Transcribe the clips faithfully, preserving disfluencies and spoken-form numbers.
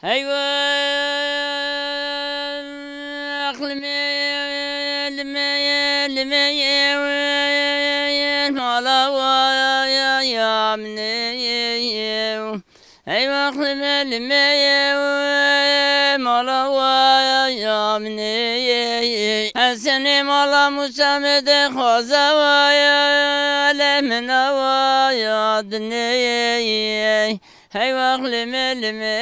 Hey we, aqlimê, limê, limê, mala wa ya, ya, minê. Hey we, aqlimê, limê, mala wa ya, minê. Esenê mala Musa me de xwaza wa ya, le mina wa ya dinê. Hey wex limê limê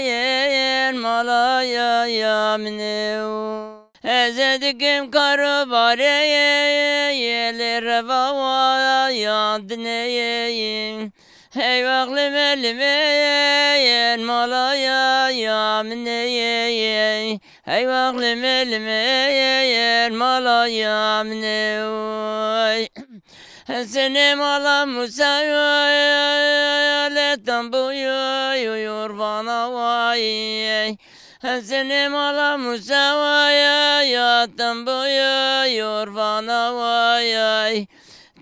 yên mala ya ya min ê û ez ê dikim kar û barê yê lê reva wa ya dinê yê. Hey wex limê limê yên mala ya ya min ê yê. Hey wex limê limê yên mala ya min ê û. Senê mala Musa yo, lê tembû yo, yo, yorvana wayê. Senê mala Musa wayê, ya tembû yo, yorvana wayê.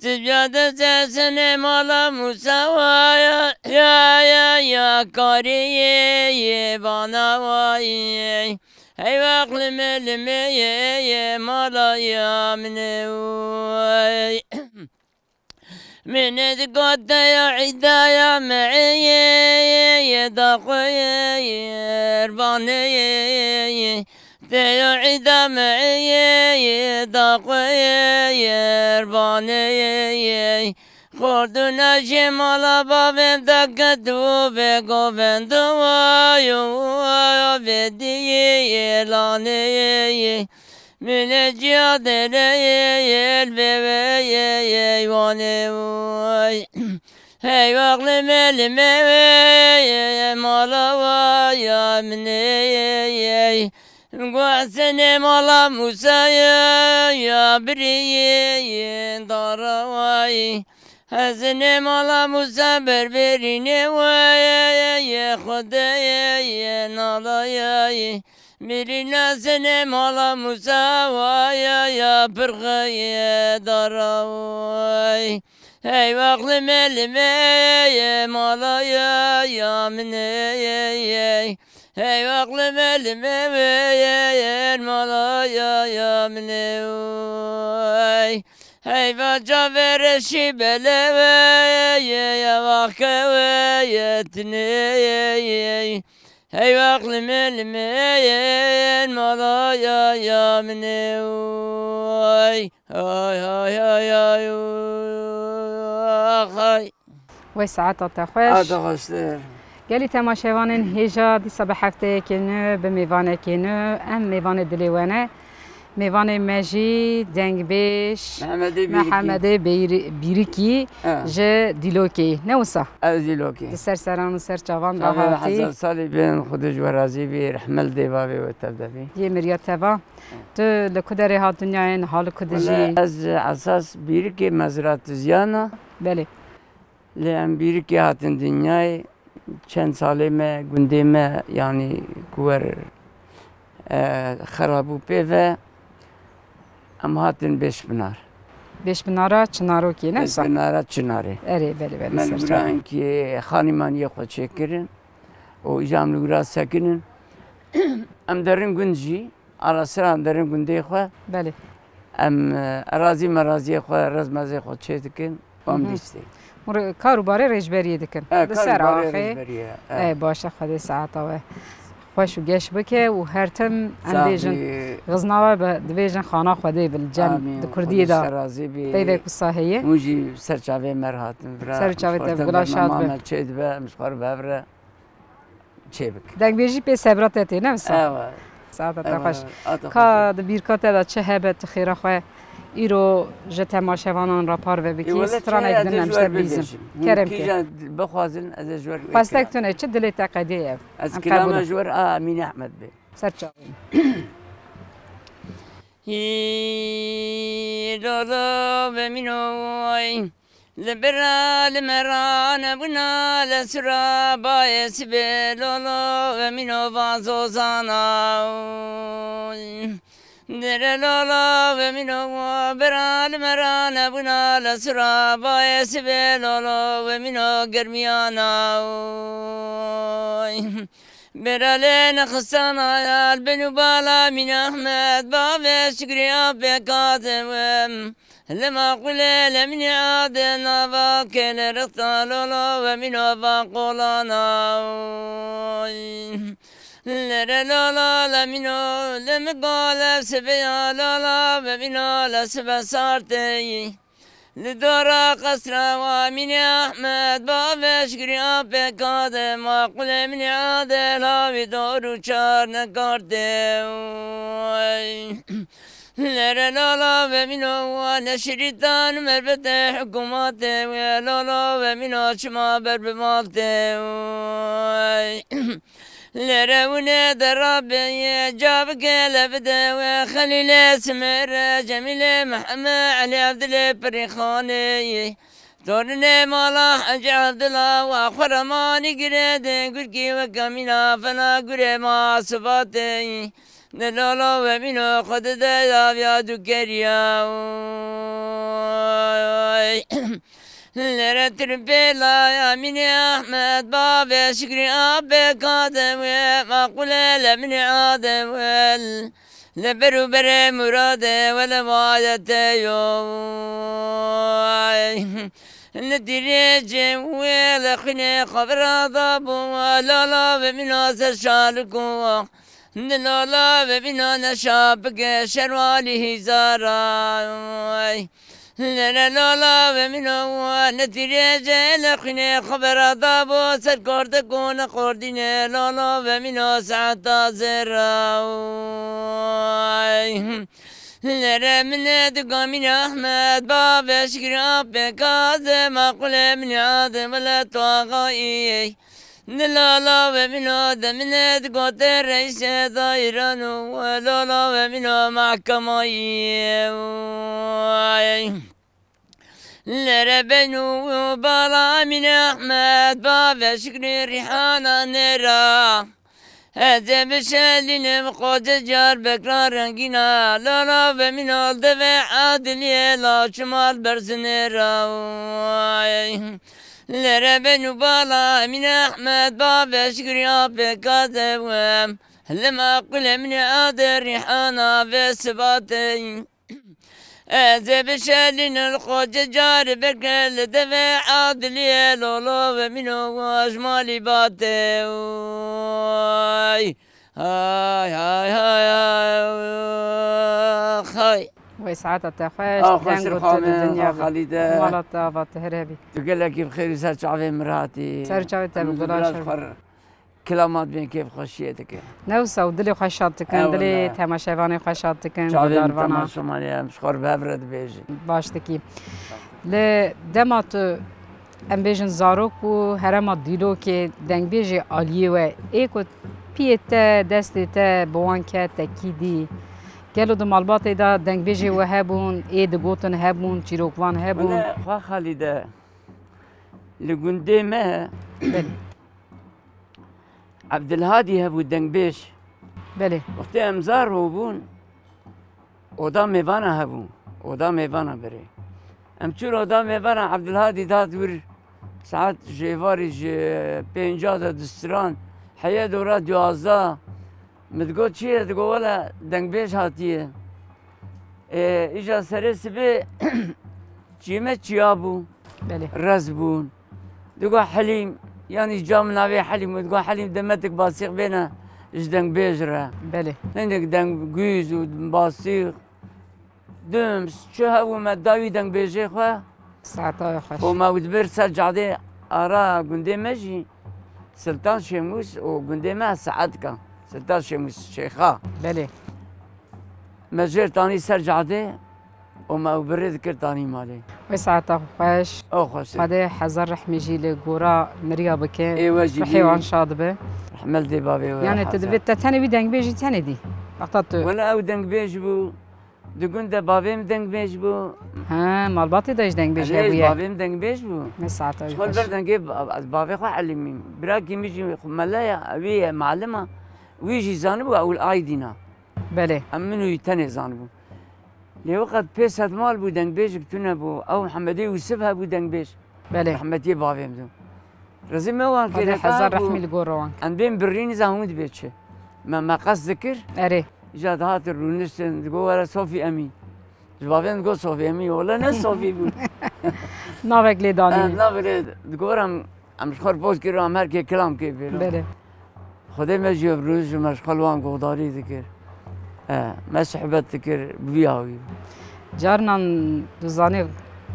Tibya de se senê mala Musa wayê, ya, ya, ya, karê yê, yê vana wayê. Hey wex limê limê yê, yê mala ya min ê û. Min ê digot te ya îda ya me yê, yê, yê da xwe yê, yê erbanê yê, yê. Te ya îda me yê, yê da xwe yê, yê erbanê yê, yê. Xortûna jê mala bavên te ket û vê govendo wa yo, wa yo vê diyê yê lanê yê. Mine ciya dere yê, yê, vê, vê, yê, yê, wanê, oy. Hey, oxlê me, lê me, wê, yê, yê, mala wa, ya, mine, yê, yê. Guhsenê mala Musa, yê, ya, birî, yê, yê, dara, way. Hezinê mala Musa berberînê wê, yê Xwedê, yê nala, yê. Mirîna zinê mala Musa waya, ya pirxê, yê dara, oy. Hey, wex limê, limê, yê mala, ya, ya minê, yê, yê. Hey, wex limê, limê, wê, yê, yê mala, ya, ya minê, oy. Hey, va çavê reşî belê wê, yê, ya vaxe wê, yê tinê, yê, yê. Hey, wex limê, limê, yê, mala, ya, ya minê, oy. Ay, ay, ay, ay, oy, ax, ay. Wey saeta te xweş. A te xweştir. Gelî temaşevanên hêja dîsa bi hefteyekê nû, bi mêvanekê nû, em mêvanê dilê we ne. Mêvanê me jî dengbêj Mehemedê Bîrikî. Mehemedê Bîri-, Bîrikî Ha. ji Dîlokê. Ne wisa? Ez Dîlokê. Di ser seran û ser çavan de Çavê hatî. Hezar salî bin, Xwedê ji we razî bî, rehmet dê bavê we tev de bî. Yê miriya teva. Tu li ku derê hat dinyayê, niha li ku dijî? Wele ez esas Bîrikê mezra Tizyana. Belê. Lê em Bîrikê hatin dinyayê. Çend salê me, gundê me, yanî ku wer, e, xerabû pê ve, em hatin Bêşbinar. Bêşbinara Çinarokê, ne wisa? Bêşbinara Çinarê. Erê, belê, belê, Me li ser wira çavan. Hinkî xanîmaniyê xwe çêkirin û îja em li wira sekinin. Em derin gund jî. Ara sira em derin gundê xwe. Belê. Em, e, erazî meraziyê xwe, rezmezê xwe çê dikin. Û em Hı hı. dîstê. Hûn re-, kar û barê rêjberiyê dikin. E, Li kar û ser barê axê. rêjberiyê, e. E, baş e, Xwedê saeta we xweş û geş bike û her tim em Sağ bêjin bî. Xizna we be, dibêjin xana Xwedê bi li cem Amîn. Di kurdiyê Xwedê de ji te razî bî. Peyvek wisa heye. Hûn jî ser çavê me re hatin vira. Ser çavê te Ji xwe bi gula şad bernama be. me çê dibe, em ji xwe re bi hev re. Çê bike. Dengbêjî pê sebra te tê, ne wisa? Ewa. Saeta te Ewa, xweş. a te Ka xweş. Di bîrka te de çi hebe, tu xêra xwe îro ji temaşevanan re parve bikî, Ê, wele stranek çi, din ez ê em ji ji te wer bibîzin. bibêjim. Hûn Kerem ke. kîjan bixwazin, ez ê ji wer Xwestek bikî. tune, çi dilê te qedê ye. Ez Em kilama qebûl. ji wer a Emîn Ehmed bê. Ser çavê. Hî, lo, lo, ve mîno, oy. Li bira li me ra nebûna, li sura bayê sibê lolo ve mîno va zozana. Dere lolo ve mîno bira li me ra nebûna, li sura bayê sibê lolo ve mîno germiyana. Beralê nexisana yar bin û bala mîn Ahmed, bavê Şikrî apê Kazim. Li maqûlê le mînê adê nava kê li rixta lolo ve mîno va qolana. Lere lolo le mîno le mi gale sibe ya lolo ve mîno le sibe sartê. Li dora qesra wa mînê Ahmed, bavê Şikrî apê Kazim, maqûlê mînê adê lavî dor û çar nekartê. Lere lala ve mîno wa neşirîtan merbetê hikûmatê wê lala ve mîno çima ber bi maltê. Lere wine de rabê ye, ca bike le bide we Xelîlê Simêre, Cemîlê Mihemed, Elî Evdilê Pirîxanê ye. Tornê mala Hecî Evdila wa xwe ramanî girê de gurkî weke mîna fena gurê ma sibatê. Di lolo ve mîno xwe dide daviya dûkeriya. Lere tirpêla ya mînê Ahmed, bavê Şikrî apê Kazim wê, maqûlê le mînê Adem wel. Li ber û berê murade wele wayete yo. Li dîrê cem wê li xwînê xwe virada bû, lala ve mîna ser şalik û. Di lala ve mîna neşa bike şerwalî hîzara. Lere lala ve mîno wa netirêje le xwînê xwe berada bo ser kordek û nexordîne lala ve mîno saeta zera. Lere mine digamîn Ahmed bavê Şikrî apê Kazim maqûlê mînê Adem wele tu axayî. Di lala ve mîno de mine digote reîsê dayîran û lala ve mîno mehkemayî. Lere beno bala Emîn Ehmed, bavê Şikrî Rîhana nêra. Ez ê bişelînim qoce Diyarbekra rengîna, lala ve mîno devê Adiliyê la çimal berzinê ra. Lere beno bala Emîn Ehmed, bavê Şikrî apê Kazim. Li maqûlê min ê adê Rîhana vê sibatê. Ez ê bişelînim li xocê carê berke li devê Adiliyê lolo ve mîno ji malî batê. Oy. Hay, hay, hay, hay, hay. Wey saeta te xweş, Aw, xweş deng û tu li xanê, dinya aw be. Xalîde. Mala te ava te her hebî. Tu gelekî bi xêr û ser çavê min re hatî. Ser çavê te bi Em gulan dibira şer. Xwe Kilamat bên kêfxweşiyê dike. Ne wisa û dilê xwe şad dikin, Eyvallah. Dilê temaşevanê xwe şad dikin, Çavên guhdarvana. Temaşevanê em ji xwe re bi hev re dibêjin. Baş dikî. Li dema tu, em bêjin zarok bû, herema Dîlokê, dengbêjê aliyê we, ê ku piyê te, destê te bi wan ket, te kî dî? Gelo di malbatê de dengbêjê we hebûn, ê digotin hebûn, çîrokvan hebûn? Wele, xwe Xalîde, li gundê me Belê. Evdilhadî hebû dengbêj. Belê. Wextê em zar bûbûn, oda mêvana hebû. Oda mêvana berê. Em çûn oda mêvana Evdilhadî dat wir saet ji êvarî ji pênca de distiran. Heye dora duwazdeh. Min digot çi ye? Digot wele dengbêj hatiye. Ê, îja serê sibê çiyê me çiya bû. Belê. Rez bûn. Digot Helîm, yanî cam navê Helîm û digot Helîm demetik basîx bêne ji dengbêj re. Belê. Hinek deng gûz û basîx. Dum, çi hebû me dawî dengbêjê xwe. Saeta xweş. Xwe me û dibir ser cadê ara gundê me jî Siltan Şêmûs û gundê me Saetka. Siltan Şêmûs Şêxa. Belê. Me jêr tanî ser cadê û me ew birê dikir tanî malê. Wê saeta xwe xweş. Ew xweş e. Xwedê hezar rehmê jî li gora miriya bike. Ê we jî Ruhê bî. Wan şad be. Rehmet dê bavê we Yani tu hezar. Divê te tenê wî dengbêjî tenê dî. Wexta tu Wele ew dengbêj bû. Di gund de bavê min dengbêj bû. Ha, malbatê de jî dengbêj Erê, hebûye. Bavê min dengbêj bû. Ne saeta wî Ji xwe li xweş. Ber dengê ba-, ez bavê xwe Helîmîm. Birakî min jî xwe mele ya, wî ye, malima. Wî jî zanibû ew li Aydîna. Belê. Em min û wî tenê zanibû. Lê weqet pê sedmal bû, dengbêjek tune bû. Ew Mihemedê Yûsif hebû dengbêj. Belê. Rehmetiyê bavê min dû. Rizî me wan Xwedê kêleka hezar bû. Rehmî li gor wan. Em bên birîn za hûn dibê çi. Me, me qes dikir. Erê. Îca dihatin rûniştin, digo were Sofî Emî. Ji bavê min digot Sofî Emî, wele ne Sofî bû. Navek lê danî. Eh, navê lê digo were em, em ji xwe poz kirin, em her kê kilam kê bêro. Belê. Xwedê me jî ev rûnişt ji me ji xwe li wan guhdarî dikir. Eh, me sohbet dikir, bi vî awî. Carinan tu zanî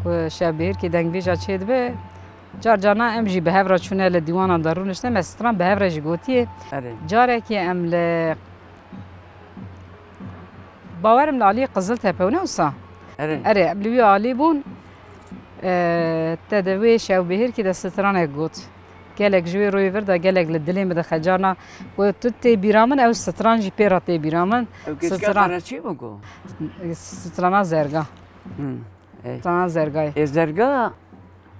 ku şevbihêrkî dengbêja çêdibe, car carna em jî bi hev re çûne li dîwanan de rûniştine, me stran bi hev re jî gotiye. Erê. Carekî em li Bawerim li alî Qiziltepe û ne wisa? Erê. Erê, em li wî alî bûn. E, te di wê şevbihêrkî de stranek got. Gelek ji wê royê vir de gelek li dilê min dixe. Carna ku tu tê bîra min, ew stran jî pê re tê bîra min. Ew keçika Stran. Qereçî bû ku? Strana Zerga. Hı, ey. Strana Zergayê. Ê Zerga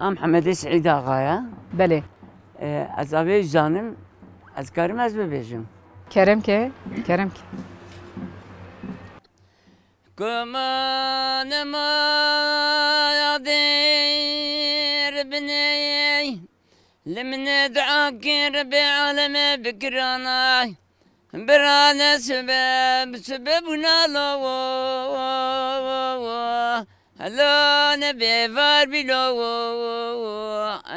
a Mihemedê Seîd Axa ye? Belê. E, ez avê zanim, ez karim ez bibêjim. Kerem ke, kerem ke. Koma nema ya dêr binê, li min dua kir bê aleme bikiranay. Birane sibe, sibe bûna lo, elo ne bêvar bî lo,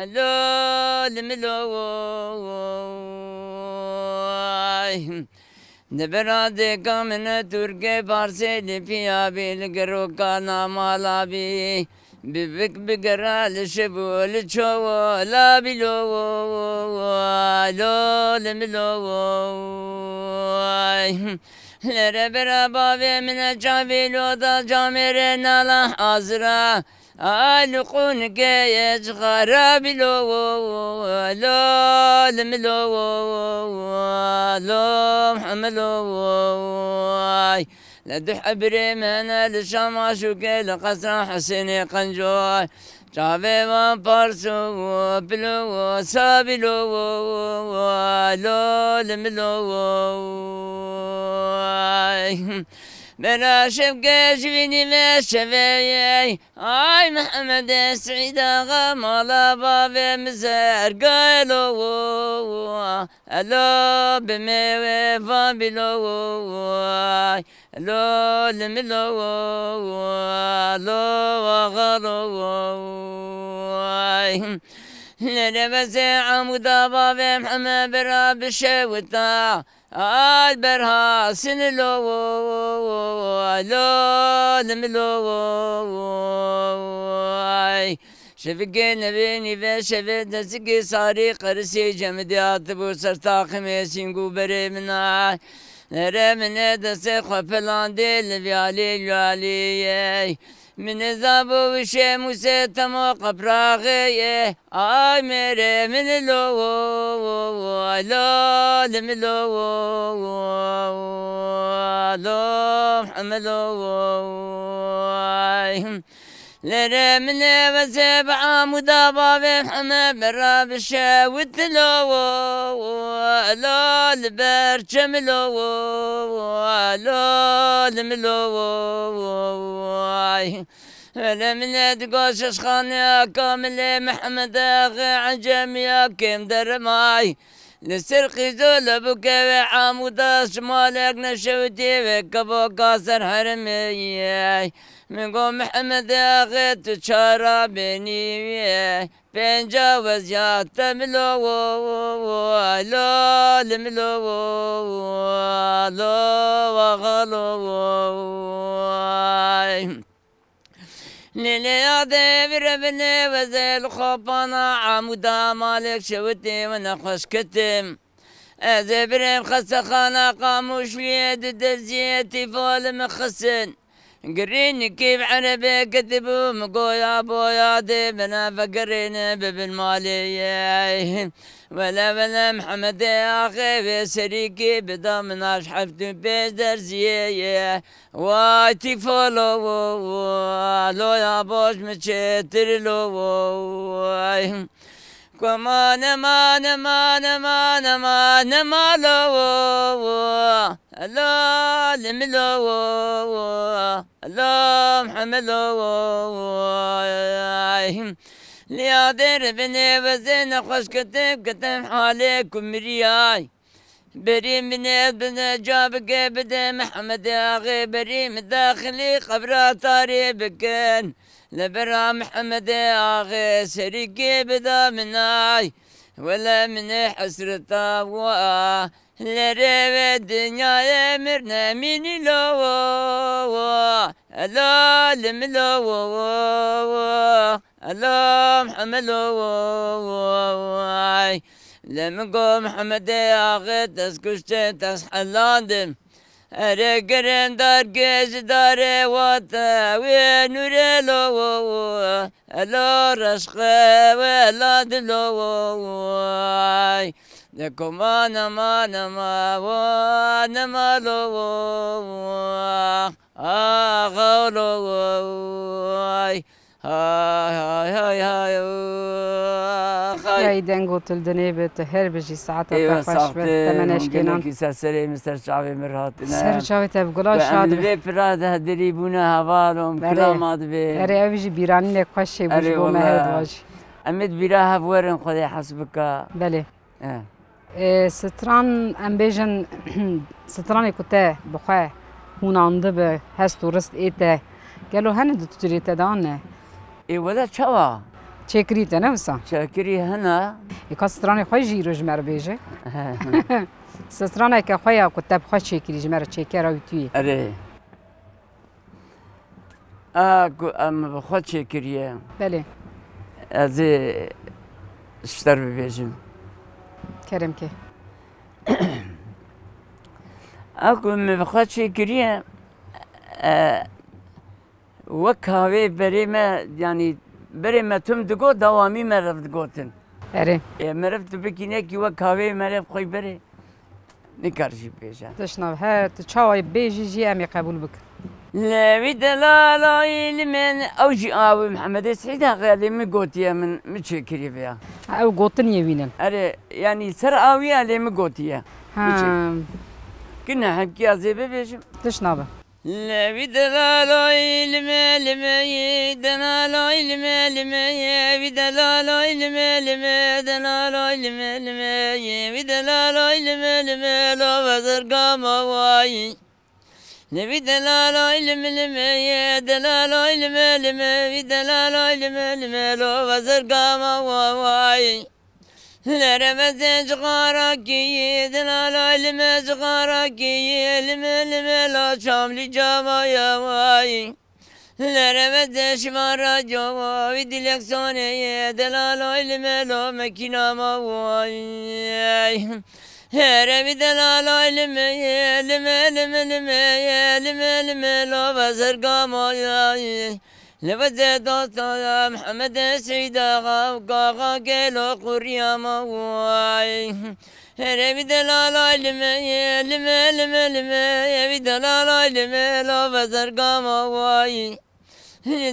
elo li min lo. Ay. Di bira dêka min e Tirkê Parsê li piya bî, li giroka namala bî. Bibik bigera li şiv û li çowo, la bî lo, lo li min lo. Lere bira bavê min e çavî lo da camêrê nala hazira. Ay li qûnikê ye ji xarabî lo, lo li min lo, lo Mihemed lo. Ay li duh ebrê min e li Şama şûkê li qesra Husênê Qenco. Çavê wan pars û pilo sabî lo, lo li min lo. Ay bera şevke ji vînî ve şevê ye. Ay Mihemedê Seîd Axa mala bavê min Zerga elo, elo bi me wê van bî lo, ay elo li min lo, elo axa lo, ay. Lere bezê Amûda bavê Mihemed bira bişewita. Ay berha sin lo, lo li min lo. Ay şevikê nevê nîve şevê desikê sarî qerisê cemidê hatibû ser taqimê sîng û berê min ay. Nere min e destê xwe pilandê li vî alî li alî ye. Min zabo wişê Mûsê temo qepraxê ye. Ay mêrê min lo, lo li min lo. Lo Mihemed lo. Ay. Lere min e wezê bi Amûda bavê Mihemed bera bişewit lo. Lo li ber çem lo. Lo li min lo. Ay. Hele min e digo şeşxaneya Kamilê Mihemed Axê Ecemiya kêm derimay. Li ser qîzo li bûkevê Amûda ji malek neşewitî wê kevoka ser herêmê ye. Min got Mihemed Axê tu çara bênî wê. Pênca wezya te min lo, lo li min lo, lo axa lo. Ay. Lê lê ya devire binê wezê li xopana Amûda malek şewitê we nexweş ketim. Ez ê birêm xestexana Qamûşliyê di derziyê tîfo li min xistin. Girînikî bi erebê ketibû min goya boya dê bine vegerêne bibin malê ye. Wele wele Mihemedê axê wê serîkî bida min aj heft û pênc derziyê ye. Way tîfolo, loya boş mi çêtir lo, way. Koma nema, nema, nema, nema, nema lo, lo li mi lo, lo Mihemed lo, way. Lê adê re binê wezê nexweş kitim, kitim halê ku miriyay. Berî min ê bide ca bike bide Mehemedê axê, berî min daxilî qebra tarê bikin. Li bera Mehemedê axê serîkê bida min ay. Wele min ê hesreta wa. Lerê wê dinyayê mir nemînî lo wo wo. Elo li min lo wo wo wo. Elo Mihemed lo wo wo wo. Ay. Li min go Mihemedê axê dest kuştê dest helandin. Erê girên dargê ji darê wate wê nûrê lo wo wo. Elo reşqe wela dilo wo wo. Ay. De koma nema nema wo nema lo wo wo. Axa lo wo. Ay. Hay hay hay hay. Hay. Yay dengo tu li dinê bi, tu her bijî saeta te xweş be. Temeneşkênan. Gelekî ser serê min, ser çavê min hatine. Ser çavê te bi gulan şad be. Em li vê pira de dirî bûne hevalom, kilama dibê. Erê, ev jî bîranînek xweş çêbû ji bo me her dua jî. Em ê di bîra hev werin, Xwedê hez bika. Belê. E. E, stran, em bêjin, stranê ku te bi xwe hûnandibe, hest û rist ê te, gelo hene di tu dirê te de an ne? Ê, wele çawa? Çêkirî te ne wisa? Çêkirî hene. Ê, ka stranê xwe jî îro ji me re bêje. Straneke xwe ya ku te bi xwe çêkirî ji me re çêkera wî tu yî. Erê. A ku em bi xwe çêkiriye. Belê. Ez ê ji te re bibêjim. Kerem ke. A ku me bi xwe çêkiriye, e, wek ka wê berê me, yanî berê me tim digot, dawamî meriv digotin. Erê. E, meriv tu bikî nekî wek ka wê meriv xwe berê. Nikar jî bêje. Tişt nabe. Her tu çawa bêjî jî em ê qebûl bikin. Lê wî delala îlimên ew jî awî Mihemedê Seyda xeyalê min gotiye min, min çêkirî vêya. Ha, ew gotiniyê wî nin. Erê, yanî ser awî ya lê min gotiye. Ha. Min çê-, ki ne hemkiya zê bibêjim. Tişt nabe. Lê wî delala îlimê limeyî, delala îlimê limeyî, wî delala îlimê limê, delala îlimê limeyî, wî delala îlimê limê, lo vezirga ma wayî. Lê wî delala îlimê limeyî, delala îlimê limê, wî delala îlimê limê, lo vezirga ma wayî. Lere vezê cixarakî, delala lime cixarakî, lime lime la çamlî cama ya vay. Lere vezê şima radyo, wî dileksionê, delala lime lo mekîna ma vay. Here wî delala lime, lime lime lime, lime lime lo vezirga ma ya. Li vizê dosta Mihemedê Seyda xav, gaxa gelo quriyama way. Herê wî delalay lime, lime, lime, lime, wî delalay lime, la vezergama way.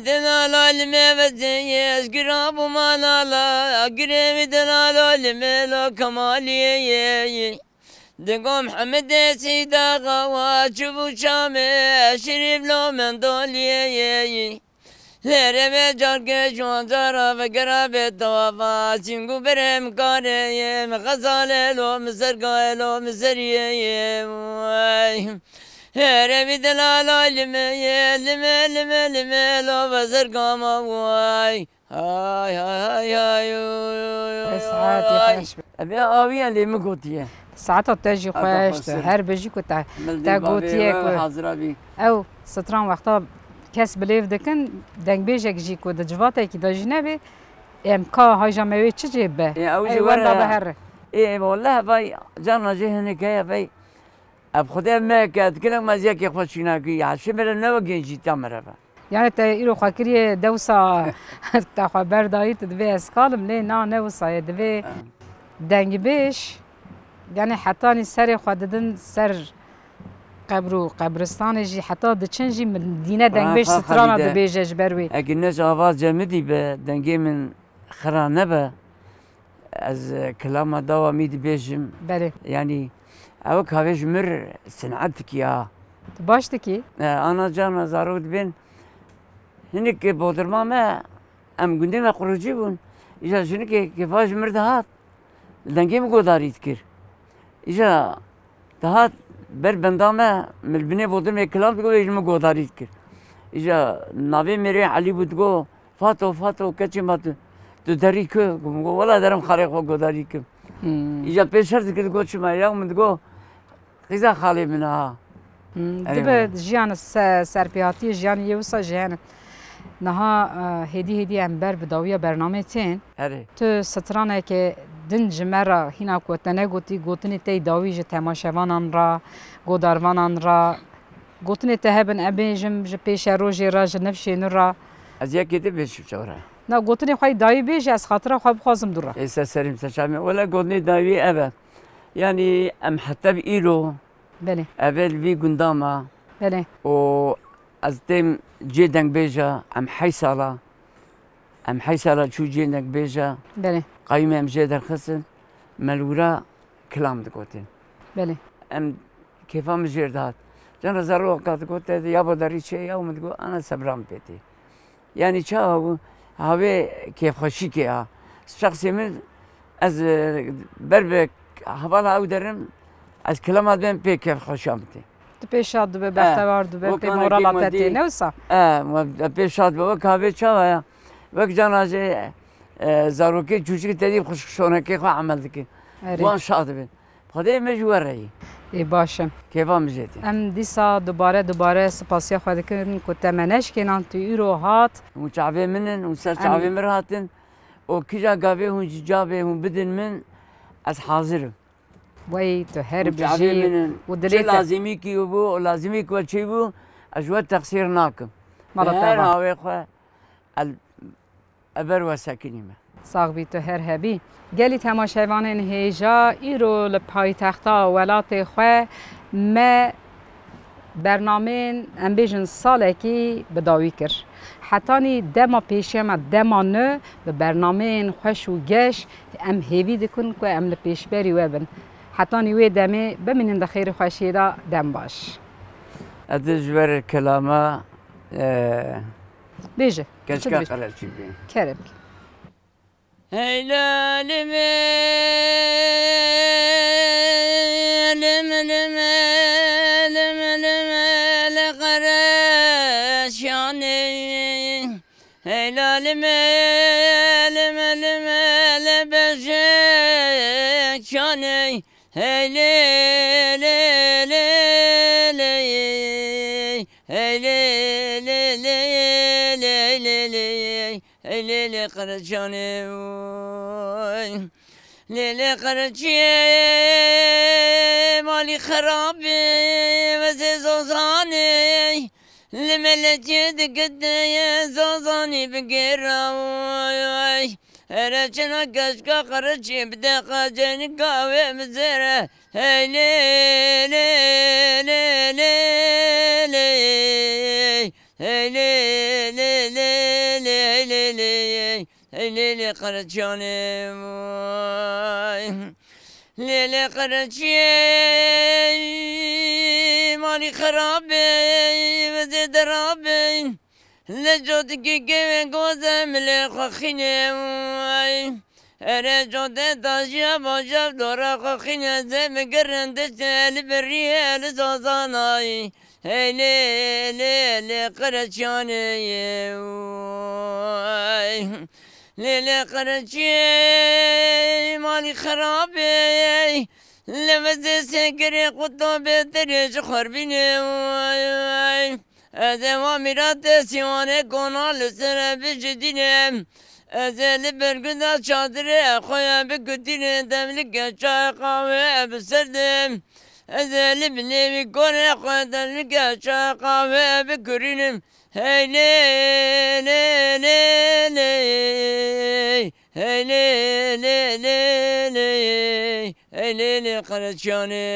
Delalay lime vezê, ez gira bû malala, girê wî delalay lime, la kemaliyê ye. Digo Mihemedê Seyda xawa, çi bû çamê, şirîf lo mendoliyê ye. Lere ve carke juan cara ve gera ve tava, singu berem kare ye, me xazale lo, me sergaye lo, me seriye ye, vay. Here vi delala lime ye, lime, lime, lime, lo ve sergama, vay. Hay, hay, hay, hay, oy, oy, oy, oy, oy. Saetî xweş be. Ebe awiya lê min gotiye. Saeta te jî xweş be. Her bijî ku te, te gotiye ku. Hazira bî. Ew stran wexta kes bi lêv dikin, dengbêjek jî ku di civatekî de jî nebê, em ka hêja me wê çi jê be? Ê, ew jî wenda be here. Ê, wele vay, carna jê hinek heye vay. Ev xwedê me ke, dikin ew meziyekê xwe çîna kiriye. Hişê me re ne wek gencîtiya me re be. Yani te îro xwe kiriye dewsa te xwe berdayî, tu divê ez kalim, lê na ne wisa ye, divê dengbêj, yani hetanî serê xwe didin ser qebr û qebristanê jî, heta diçin jî min dîne dengbêj strana dibêje ji ber wê. Eke ne ji avaz cemidî be, dengê min xira nebe, ez, e, kilama dawamî dibêjim. Belê. Yanî, ew kavê ji mir sin'et dikî ha. Tu baş dikî? E, ana carna zarok dibên. Hinek bodrima me, Em gundê me qurucî bûn. Îja jinikê kêfa ji mir dihat. Li dengê min godarî dikir. Îja dihat ber benda me, min li binê bodimê kilam digot, wê ji min godarî dikir. Îja navê mêrê Elî bû, digot, "Fato, Fato, keçê ma tu, tu derî ku?" Min got, "Wela derim xalê xwe godarî kim." Hmm. Îja pê şer dikir, digot, "Çima ya?" Min digot, "Qîza xalê min a." Hmm, Erê dibe wele. Jiyan se-, serpêhatiyê jiyanê yê wisa jî hene. Niha, e, hêdî hêdî em ber bi dawiya bernamê tên. Erê. Tu straneke din ji me re hîna ku te negotî, gotinê te yî dawî ji temaşevanan re, godarvanan re, gotinê te hebin, em bêjim ji pêşerojê re, ji nifşê nû re. Ez yekê dibêjim çawa re. Na, gotinê xwe yî dawî bêje, ez xatira xwe bixwazim dû re. Ê ser serî min, ser çavê min. Wele gotinê dawî ev e. Yanî em heta bi îro Belê. Ev ê li vî gunda me. Belê. Û ez têm cê dengbêja, em heyş sala, em heyş sala çû cê dengbêja. Belê. Qayûmê em jê derxistin, me li wira kilam digotin. Belê. Em kêfa min jêr dihat. Cana zaroka digot, "Te ya bo derî çê ya?" Û min digot, "Ana sebra min pê tê." Yanî çawa bû? Havê kêfxweşîkê a. Şexsê min, ez, e, ber bi hevala ew derim, ez kilama dibêm pê kêfxweşa min tê. Tu pê şad dibe, Eh, bextewar dibe, wek pê ana morala kêma te tê, dî. Ne wisa? Eh, me pê şad be, wek havê çawa ya? Wek cana jê, e, zarokê çûçikê te dî xwişk şonekê xwe emel dikin. Erê. Wan şad dibin. Xwedê me ji we re yî. Ê, baş e. Kêfa min jê tê. Em dîsa dubare, dubare spasiya xwe dikin ku te me neşkênan, tu îro hat. Hûn çavê min in, hûn ser Em çavê min hatin. Û kîja gavê hûn ji ca bê hûn bidin min, ez hazir im. Wey, tu her Hûn çavê bijî min in. Û dilê Çi te lazimîkî bû, û lazimî ku çi bû, ez ji we texsîr nakim. Mala Bi te her va. Havê xwe, el-, Eber we sekinîme. Sax bî tu her hebî. Gelî temaşevanên hêja, îro li paytexta welatê xwe me bernameyên, em bêjin, salekî bi dawî kir. Hetanî dema pêşiya me, dema nû bi bernameyên xweş û geş em hêvî dikin ku em li pêşberî we bin. Hetanî wê demê bimînin di xêr û xweşiyê de, dem baş. Ez ji ber kelama, e, Bêje. Keçika qereçî bê. Kerem. Hey la lime, lime, lime, lime, lime, le qereçanê. Hey la lime, lime, lime, le bejeçanê. Hey lê, lê, lê, lê, hey lê, lê, lê, lê, lê, lê, hey lê, lê, qereçanê, oy. Lê, lê, qereçiyê, malî xerabê, wezê zozanê, li meletiyê digitneye zozanî bigêra, oy, oy. Here çina keşka qereçê bide qacenika wê bizêre. Hey lê, lê, lê, lê, lê. Hey lê, lê, lê, lê, hey lê, lê. Hey lê, lê, qereçanê vay. Lê, lê, qereçiyê, malî xerabê, vizê derabê. Li cotikî kewê goze milê xwe xînê, ay. Ere cote tajiya bajav dora xwe xîne, zê migirin diştê li biriyê li zazanay. Hey lê, lê, lê, qereçanê, ay. Lê, lê, qereçiyê, malî xerabê. Li vizê sêkirê qutabê terê ji xwerbînê, ay, ay. Ez ê wa mîratê sîwanê kona li ser e bijidînim. Ez ê li ber gunda çadirê xwe ye bikutînim, demlike çayê qawê biserdim. Ez ê li binê wî konê xwe demlike çayê qawê bikurînim. Hey lê, lê, lê, lê. Hey lê, lê, lê, lê, hey lê, lê, qereçanê,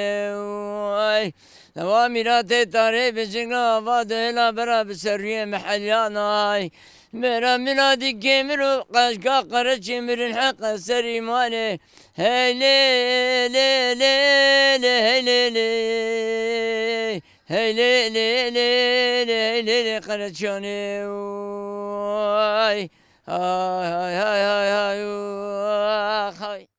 ay. Dewa mîratê tarê bi jingla ava dihêla bera bi serriyê mihelyana, ay. Mera mîradî kêmir û qeşka qereçê mirin heqe serî malê. Hey lê, lê, lê, lê, hey lê, lê. Hey lê, lê, lê, lê, hey lê, lê, qereçanê, ay. Hay hay hay hay hay, uh, hay.